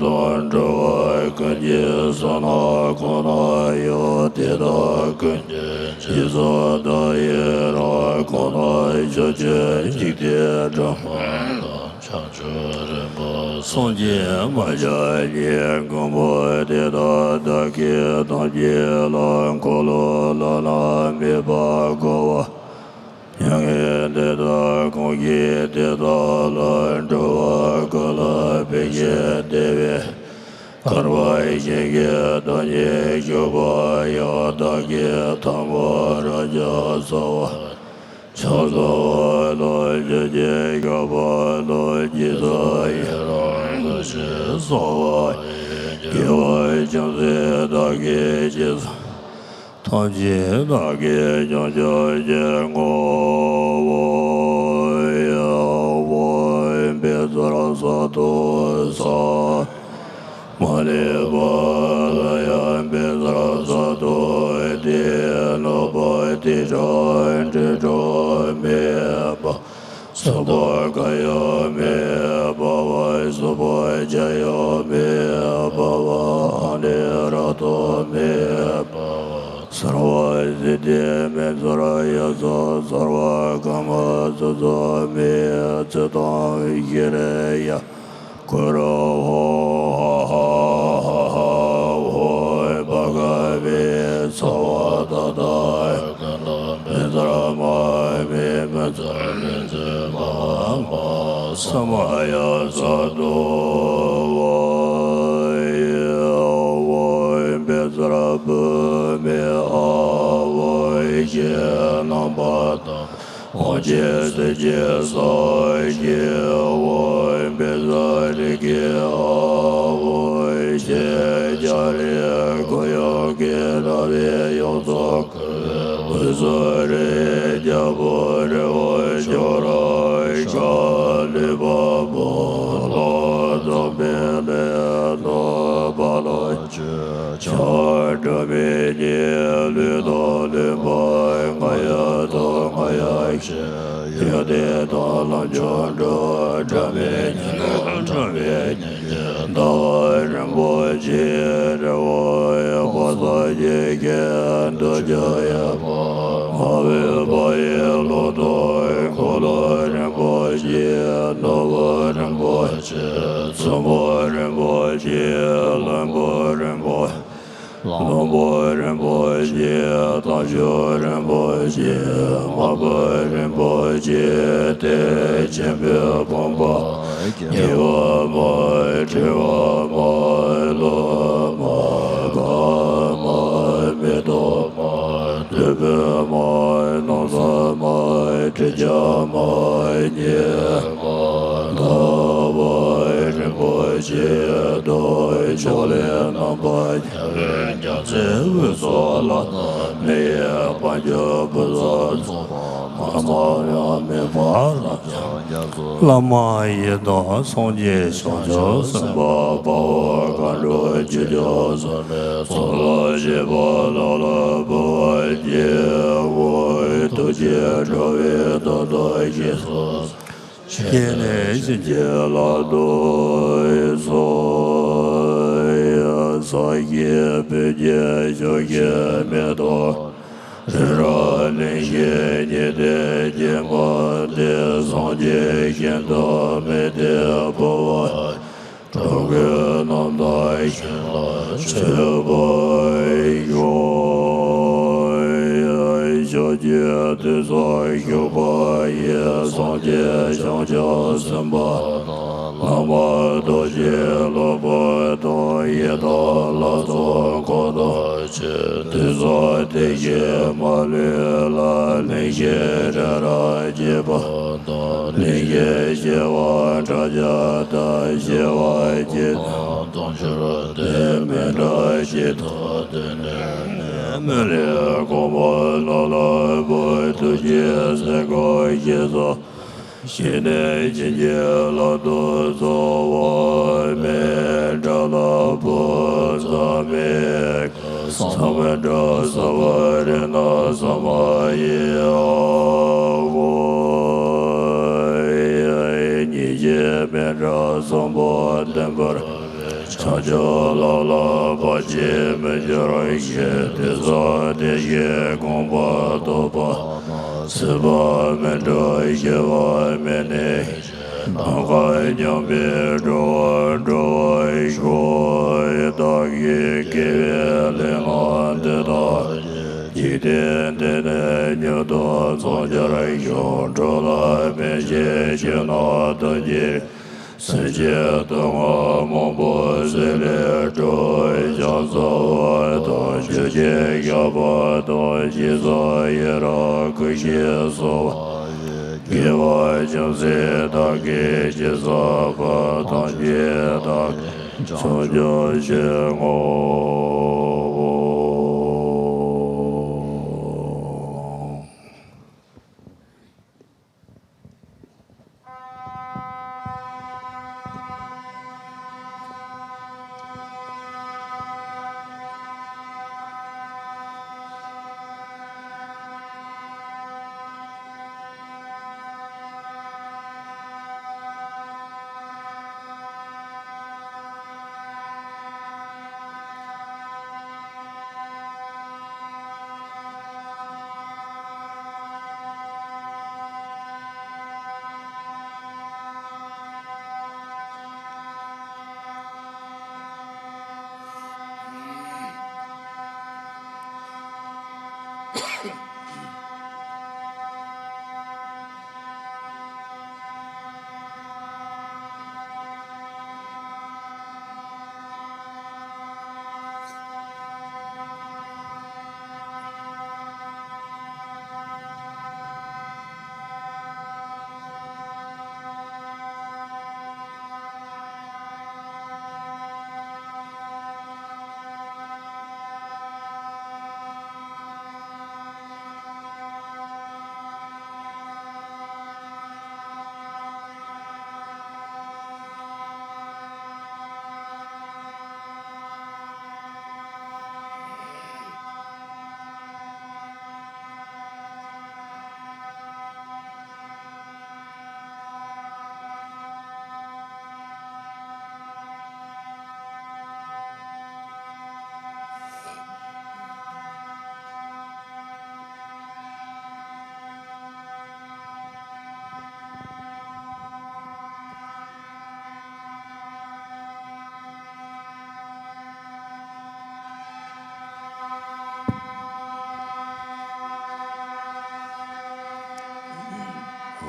དང་། འགྲོ་བ་ཀུན་གྱི་བསོད་ནམས་གང་དག་ཡོད། དེ་དག་ཀུན་གྱི་རྗེས་སུ་བདག་ཡི་རང་། གང་དག་ཕྱོགས་བཅུའི་འཇིག་རྟེན་སྒྲོན་མ་དང་། བྱང་ཆུབ་རིན་པོ་སངས་རྒྱས་མ་ཆགས་ཉིད། མགོན་པོ་དེ་དག་བདག་གིས་ཐམས་ཅད་ལ། འཁོར་ལོ་བླ་ན་མེད་པ་བསྐོར་བ། མྱ་ངན་འདས་དང་གང་ཞིག་དེ་དག་ལ། འགྲོ་བ་ཀུན་ལ་ཕན་ཞིང་བདེ་བའི། ཐར་པ་བྱིན་གྱིས་བདག་ཉིད་གཤེགས་པ་ཡང་། བདག་གིས་ཐལ་མོ་རབ་ཀྱང་བསལ་བ། ཕྱག་འཚལ་བ་ལ་ཆོས་ཀྱི་ཞགས་པ་ལ། རྗེས་སུ་ཡི་རང་བསྐུལ་ཞིང་གསོལ་བ་ཡི། རྒྱལ་བ་བྱང་སེམས་བདག་གིས་རྗེས་སུ། ཐམས་ཅད་བདག་གིས་བསྐྱངས་བསྐྱངས་ཤིང་བསྔོ་བ་ཡང་། འོད་དཔལ་མཚར་གསར་དུ་བསམ། མ་ལུས་པ་ལ་ཡང་དཔལ་མཚར་གསར་དུ་བསྟན། ནུབ་པ་ཏི་སྒྲ་འགྲོས་སྒྲོགས་མེད་པ། སྲིད་པ་གང་ཡང་མེད་པ་བ། སྲིད་པ་ཆ་ཡང་མེད་པ་བ། ཨ་ནི་རབ་ཏུ་མེད་པ་བ། གསལ་བ་སྲིད་དེ་མེད་ཚུལ་ཡོངས་སུ་གསལ་བ། གང་མ་ཚུགས་ཚུགས་མེད་ཚུལ་དང་ཤེས་རབ་ཡང་། གུ་རུ་ཧོ་ཧ་ཧ་ཧ་ཧ་ཧོ། བ་ག་བེ་ཚ་བ་ད་ད་ཀ་ན་མེ་ཛ་མ་མེ་མ་ཛ་མེ་ཛ་མ་མ་ས་མ་ཡ་ས་དོ་བ་ཡ་བ་བེ་ཛ་བུ་མེ་ཨ་བ་ཤེ་ནམ་པ་ད། དབང་ཆེན་སྲས་ཀྱི་སངས་རྒྱས་འོད། བེ་ཛ་རི་ཀེ་ཨ་བ་ཤེ། ལྕགས་རི་གུ་ཡངས་ཀྱི་ལ་རི་ཡོངས་སུ་འཁོར་བའི་དབུས་སུ་རི་རྒྱལ་པོ་རི་བོ་ཅོག་ར་ཤ། ལུས་འཕགས་པོ་ལ་འཛམ་བུའི་གླིང་ནོར་བུ་ལ། ཆ་སྒྲ་མེད་ཉིད་ལུས་དང་ལུས་འཕགས་ང་ཡི་དང་ང་ཡི་ཞིང་། ཡོན་ཏན་དང་ལམ་མཆོག་འགྲོ། སྒྲ་མེད་ཉིད་ལུས་སྒྲ་མེད་ཉིད་ཀྱི་ཟླ་བ་རིན་པོ་ཆེ་རི་བོ་ཡི་དཔག་བསམ་ཡི་གེ་འདུ་བྱེད་ཡི་དྭགས་མ་བུ་བ་ཡི་ལོ་ཏོག་འཁོར་ལོ་རིན་པོ་ཆེ་ནོར་བུ་རིན་པོ་ཆེ་བཙུན་མོ་རིན་པོ་ཆེ་བློན་པོ་རིན་པོ་བློན་པོ་རིན་པོ་ཆེ། དམ་ཆོས་རིན་པོ་ཆེ། མ་བུ་རིན་པོ་ཆེ། དེ་ཆེན་པོའི་དཔུང་པ་ཉེ་བ་མ། དྲི་བ་མ། ལོ་མ། ག་མ། མེ་ཏོག་མ། བདུག་སྤོས་མ། ནམ་བཟའ་མ། དྲི་ཆབ་མ། ཉི་མ། ཟླ་བ་རིན་པོ་ཆེ་དང་། ཕྱོགས་ལས་རྣམ་པར་རྒྱལ་བའི་རྒྱལ་མཚན་དབུས་སུ་ལ་སོགས་མི་ཡི་དཔལ་འབྱོར་ཕུན་སུམ་ཚོགས་པ་མ་ཚང་བ་མེད་པ་རབ་འབྱམས་རྒྱ་མཚོ། བླ་མ་ཡི་དམ་སངས་རྒྱས་བྱང་ཆུབ་སེམས་དཔའ་དཔའ་བོ་མཁའ་འགྲོ་ཆོས་སྐྱོང་སྲུང་མའི་ཚོགས་ལ་བཞེས་པ་ལག་ལ་འབུལ་བར་བགྱིའོ། ཐུགས་ ཅེས་འགྲོ་བའི་དོན་དུ་ཞེས་སོ། ཤེས་ནས་བྱིན་གྱིས་བརླབ་ཏུ་གསོལ། ས་གཞི་སྤོས་ཀྱི་ཞབས་ཀྱི་མེ་ཏོག་རི་རབ་གླིང་བཞི་ཉི་ཟླའི་སྐྱེད་མོས་ཏེ། སངས་རྒྱས་ཞིང་དུ་མི་ལྡན་འབུལ་བ། འགྲོ་ཀུན་རྣམ་དག་ཞིང་ལ་སྤྱོད་པར་ཤོག། ཕྱོགས་བཅུའི་བདུད་རྩིར་བཞུགས་པ་ཡི། སངས་རྒྱས་བྱང་ཆུབ་སེམས་དཔའ་དང་། བླ་མ་རྡོ་རྗེ་སློབ་དཔོན་དང་། ཡི་དམ་ལྷ་ཚོགས་འཁོར་དང་བཅས། བདུད་རྩི་དེ་བཞིན་མ་ལུས་ལ། གླིང་བཞི་རི་རབ་འབྱེད་པ་དང་། གླིང་བཞི་བྱེ་བ་ཕྲག་བརྒྱ་དང་། བྱེ་བ་བརྒྱད་དང་དུང་ཕྱུར་བདུན། མི་འདྲ་བཞི་དང་བདུན་ནས། མི་ལུས་གང་བ་ལ་ལ་བུ། ཐུགས་རྗེས་བསྲེགས་དགོས་ཞེས་སོ། ཤེས་ནས་བྱིན་གྱིས་བརླབ་ཏུ་གསོལ། འོག་མིན་དགྲ་ལྷ་བུ་ཚ་མེད། ས་མེད་དགྲ་ས་བ་རི་ན་ས་མ་ཡི། ཨ་ཧོ། ཉེས་བྱས་མི་འདྲ་གསུམ་པོ་བདེན་པར། བྱང་ཆུབ་ལམ་ལ་བར་ཆད་མི་འགྱུར་ཞིང་། བདུད་རྩི་དེ་བཞིན་གང་བ་ཐོབ་པ་དང་། སྲིད་པ་མི་འཁྲུགས་ཞི་བ་མི་གནས་ཤིང་། ནམ་མཁའ་མཉམ་པའི་འགྲོ་བ་འགྲོ་བར་ཤོག། བདག་གིས་བསྐོས་པའི་ལས་རྣམས་དེ་དག་ཀྱང་། འཇིག་རྟེན་འདི་ནས་མྱུར་དུ་བྱང་ཆུབ་ཤོག། འགྲོ་ལ་ཕན་ཕྱིར་ཆོས་རྣམས་ཐམས་ཅད། སེམས་ཅན་སྡུག་བསྔལ་མང་པོ་སེལ་བའི་སྒྲུབ། ཕྱག་འཚལ་བ་དང་ཆོས་ཀྱི་བཤགས་པ་དང་། སྦྱིན་སོགས་ཡི་རང་བསྐུལ་ཞིང་གསོལ་བ་ཡི། དགེ་བ་ཅུང་ཟད་བདག་གིས་ཅི་བསགས་པ། ཐམས་ཅད་བདག་གིས་བྱང་ཆུབ་བྱེད་བསྔོ།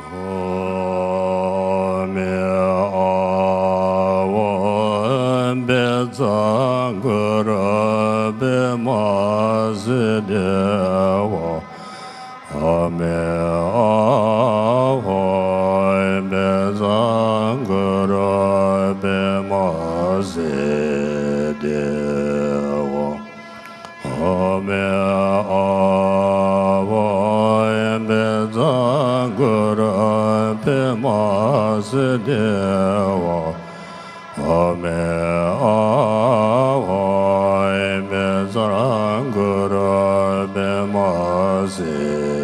ཨོཾ་ཨཱཿཧོ། བཛྲ་གུ་རུ་པདྨ་སིདྡྷི་ཧོ། ཨོཾ་ཨཱཿཧོ། བཛྲ་གུ་རུ་པདྨ་སིདྡྷི་ཧོ། ཨོཾ་ཨཱཿཧོ། བཛྲ་གུ་རུ་པདྨ་སིདྡྷི་ཧོ། ཨོཾ་ཨཱཿཧོ། བཛྲ་གུ་རུ་པདྨ་སིདྡྷི་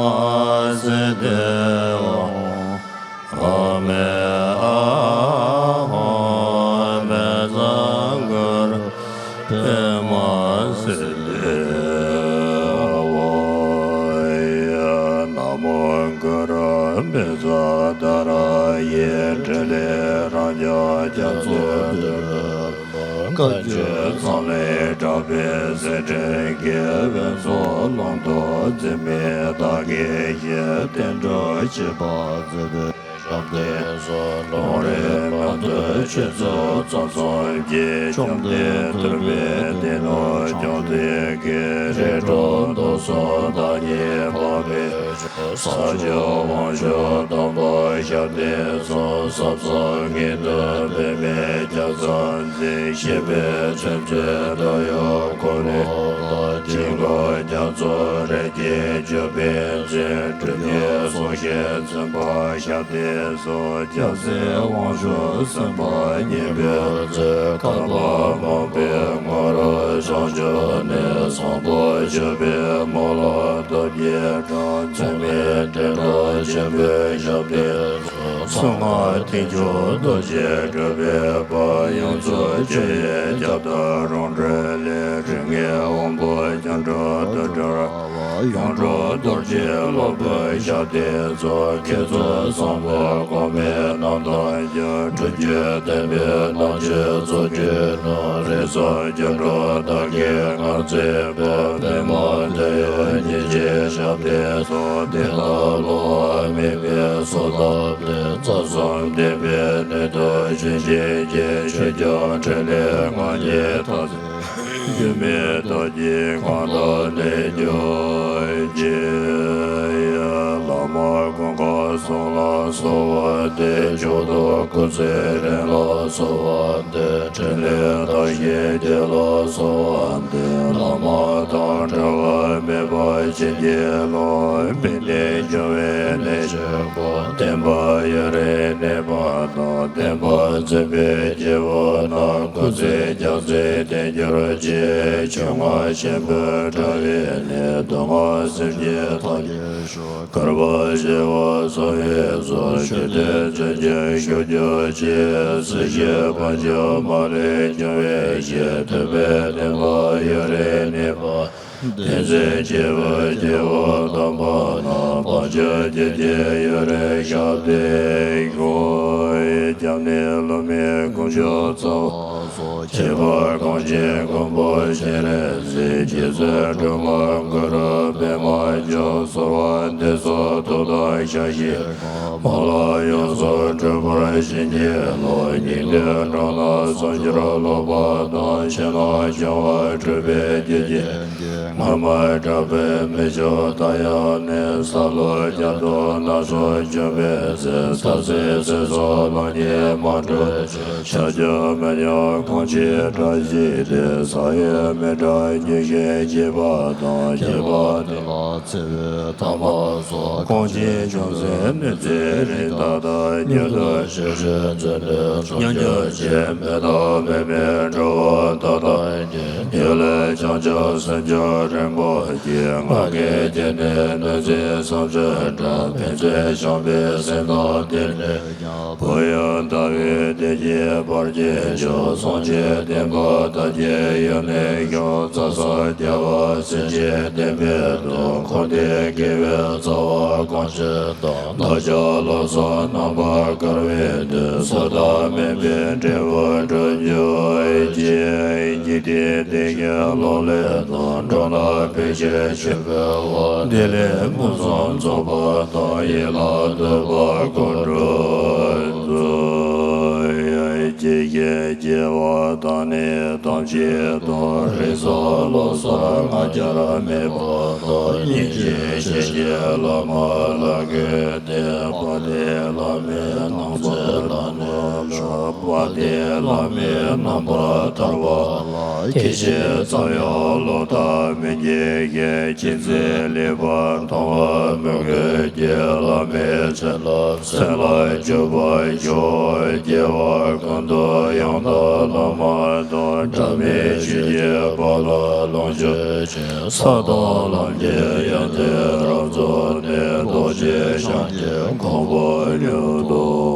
ཨ་སི་ཏེ་ཨོ། ཨ་མེ་ཨ་ཧོ་མེ་ཛ་གུ་རུ་པདྨ་སིདྡྷི་ཧོ། ན་མོ་གུ་རུ་བཛྲ་ཏཱ་ར་ཡེ། ཕྲིན་ལས་རབ་འབྱམས་རྒྱ་མཚོ་འདུས་པའི་བཀའ་བརྒྱུད་ཚོགས་གླེང་གྲགས་པའི་གསེར་ཕྲེང་རྒྱལ་བའི་ཚོགས། ལུང་རྟོགས་འཛིན་མེད་བདག་གིས་བཞེད། བསྟན་འགྲོ་བྱེད་པར་མཛད་པའི་ཞབས་བརྟན་སོགས། ལུང་རིགས་མ་ཐོན་ཆོས་ཚུལ་རྩ་གསུམ་གྱི། བཅོམ་ལྡན་ཐུབ་པའི་གདེང་རྣམས་བཅོམ་ལྡན་གྱིས། རིགས་དྲུག་མཐོ་གསུམ་བདག་ཉིད་འཕགས་པའི་ས་སྐྱ་དབང་ཕྱུག་སྟོན་པ་ཞབས་བརྟན་སོགས། ཟབ་གསང་གི་དོན་པདྨའི་རྒྱ་མཚོར་འཛིན། གཤེགས་པའི་མཚན་མཛོད་འདོད་ཡོན་འཁོར་ལོ་དང་། དཀྱིལ་འཁོར་རྒྱ་མཚོ་རིགས་བརྒྱའི་ཆུ་བོས་མཚན། སྒྲུབ་བརྒྱུད་སྲོག་ཤིང་འཛིན་པ་ཞབས་བརྟན་སོགས། སྐྱབས་སེམས་དབང་ཕྱུག་སེམས་དཔའ་གཉན་པོས་མཛད། བསྐལ་པ་མང་པོའི་སྔོན་རོལ་བྱང་ཆུབ་ནས། བཟང་པོ་སྤྱོད་པའི་སྨོན་ལམ་སྟོབས་བརྒྱས་བསྒྲངས། འཚེ་མེད་བདེ་གྲུབ་ཆེན་པོའི་ཞབས་བརྟན་སོགས། གསང་སྔགས་མཐིང་ཆུང་རྡོ་རྗེ་སྒྲུབ་པའི་དཔལ། ཡུམ་གཙོ་མཆོད་ཡོན་སྐྱབས་དང་རང་གྲོལ་ལས། རིགས་ལྔའི་དབང་པོ་སྐྱབས་འགྲོ་དང་བྲལ་བ། ཡོངས་གྲོལ་རྡོ་རྗེ་སློབ་དཔོན་ཞབས་བརྟན་སོགས། མཁས་བཙུན་བཟང་པོ་གོང་མའི་རྣམ་ཐར་རྒྱས། སྒྲུབ་བརྒྱུད་བསྟན་པའི་རྣམ་བཤད་གཙོ་བྱས་ནས། རིགས་གསུམ་སྐྱབས་འགྲོ་བདག་གིས་སྔར་མཛད་པ། པདྨ་འདོད་ཡོན་ཉེར་གཅིག་ཞབས་བརྟན་སོགས། བདེན་མཐའ་གློ་བུར་མེད་པའི་གསུང་རབ་ལས། རྩ་གསུམ་བདེན་པའི་གནས་དང་ཆོས་ཉིད་ཀྱི། ཆོས་སྐྱོང་ཕྲིན་ལས་ལྔ་བརྒྱའི་མཐའ། སྒྱུ་མའི་བདག་ཉིད་གང་དང་ལྡན་གྱུར་ཅིག། བླ་མ་ཀུན་དགའ་གསུམ་ལ་གསོལ་བ་འདེབས། ཕྱོགས་བཅུའི་སྐུ་ཚེ་རིང་ལ་གསོལ་བ་འདེབས། ཕྲིན་ལས་དར་ཞིང་རྒྱས་ལ་གསོལ་བ་འདེབས། བླ་མ་དང་འབྲལ་བ་མེད་པར་བྱིན་གྱིས་རློབས། དཔལ་ལྡན་འབྱུང་བའི་གནས་ཆེན་པོ། བསྟན་པ་ཡུན་རིང་གནས་པ་དང་། བསྟན་པ་འཛིན་པའི་སྐྱེ་བོ་རྣམས། སྐུ་ཚེ་རྒྱ་མཚོའི་དོན་གྱུར་ཅིག། ཆོས་རྔ་ཆེན་པོའི་དྲ་བས་ནི། སྡུག་བསྔལ་སེམས་ཅན་ཐམས་ཅད་སྐྱོབ། བསྐལ་པ་བྱེ་བ་གསུམ་པའི་ཚོགས། མཆོད་རྟེན་མཚོན་ཆ་ཤོག་གྱུར་ཅིག། སྲིད་ཞིའི་བར་ཆད་མ་ལུས་སྐྱོབ་པའི་ཕྱིར། ཐུབ་པའི་བསྟན་པ་ཡུན་རིང་གནས་པ། བསྟན་འཛིན་སྐྱེས་བུ་སྐྱེས་བུ་དམ་པ་རྣམས། བར་ཆད་ཀྱི་རྐྱེན་ཡུན་རིང་བཤགས་ཏེ་སྐྱོབ། སྐྱབས་གནས་བླ་མའི་དཀོན་མཆོག་རྩ་བ་སོགས། ཁྱད་པར་གངས་ཅན་མགོན་པོ་སྤྱན་རས་གཟིགས། རྗེ་བཙུན་སྒྲོལ་མ་གུ་རུ་པདྨ་འབྱུང་། གསོལ་བ་འདེབས་སོ་ཐུགས་དམ་བཞག་ཞིང་། སྨོན་ལམ་ཡོངས་སུ་གྲུབ་པར་བྱིན་གྱིས་རློབས། སྙིགས་དུས་འགྲོ་རྣམས་སུ་འགྱུར་ལོག་པ་དང་། ཕྱི་ནང་སྦྱོར་བ་གྲུབ་པའི་རྒྱུ་རྐྱེན་གྱིས། སྔ་མ་དྲག་པོས་མི་ཆོག་ད་ཡང་ནི། སྲོག་ལུས་བརྒྱ་སྟོང་ནད་སོགས་འབྱུང་བའི་ཚེ། ཐ་ཚིག་ཚེ་སྲོག་ལོ་ཉེས་མ་འགྲོ་ཕྱིར། ཆ་རྒྱུས་མི་ཉུང་གང་ཆེ་དྲག་ཞིག་སྟེ། ས་ཡི་མི་དྲག་མྱུར་ཞིང་གཅེས་པ་དང་། གཅེས་པ་དེ་ལ་འཚེ་བའི་ཐ་མ་སོགས། གང་ཅི་བྱུང་ཚེ་གནོད་འཚེ་རིགས་མཐའ་དག། མྱུར་དུ་ཞི་ཞིང་འཇོམས་ནུས་མཆོག་གྱུར་ཅིག། མི་རྟག་མི་མིན་འགྲོ་བ་མཐའ་དག་གི། གཡུལ་ལས་བྱང་ཆུབ་སེམས་མཆོག་རིན་པོ་ཆེ། ང་རྒྱལ་གྱི་ནི་གནོད་འཚེ་སུམ་ཅུ་དྲག། ཕན་ཚུན་བྱམས་པའི་སེམས་དང་བསྟུན་ནས། བུ་ཡང་དལ་བའི་བདེ་སྐྱིད་བར་ཆད་ཕྱོགས། གསུང་ཆོས་བསྟན་པ་དར་རྒྱས་ཡུན་རིང་ཤོག། རྩྭ་ས་རྒྱལ་བ་སྲས་བཅས་བསྟན་པའི་སྟོབས། འཁོར་འདས་དགེ་བའི་རྩ་བ་གང་ཞིག་དང་། བདག་ཅག་བློ་བཟང་རྣམ་པར་དཀར་བའི་མཐུས། སྲོག་དང་མིན་པའི་འབྲས་བུ་འགྲུབ་གྱུར་ཅིག། འཇིག་རྟེན་འདི་ཡི་ལོ་ལེགས་དང་། འགྲོ་རྣམས་ཕན་ཕྱིར་མཆོད་པའི་དབང་། བདེ་ལེགས་ཕུན་སུམ་ཚོགས་པ་དང་། ཡིད་ལ་འདོད་པ་ཀུན་འགྲུབ་ཚུལ། ཡ་ཇི་ཞིག་སྐྱེ་བ་དང་ནི་ཐམས་ཅད་དང་། རིགས་སུ་བློ་གསར་ང་རྒྱལ་མེད་པ་དང་། སྙིང་རྗེ་ཞི་བྱེད་བླ་མ་ལ་གུས་ཏེ། དཔལ་ལྡན་བླ་མའི་རྣམ་ཐར་ལ་ནི་ལུས། དཔལ་ལྡན་བླ་མའི་རྣམ་པར་ཐར་པ་ལ། སྐྱེ་ཤི་རྩ་བའི་བློ་ཐག་མི་གཅོད་ཅིང་། ཅི་མཛད་ལེགས་པར་མཐོང་བར་མོས་གུས་ཀྱིས། བླ་མའི་བྱིན་རླབས་སེམས་ལ་འཇུག་པར་ཤོག། སྐྱེ་བ་ཀུན་ཏུ་ ཡང་དག་བླ་མ་དང་། འབྲལ་མེད་ཆོས་ཀྱི་དཔལ་ལ་ལོངས་སྤྱོད་ཅིང་། ས་དང་ལམ་གྱི་ཡོན་ཏན་རབ་རྫོགས་ནས། རྡོ་རྗེ་འཆང་གི་གོ་འཕང་མྱུར་ཐོབ།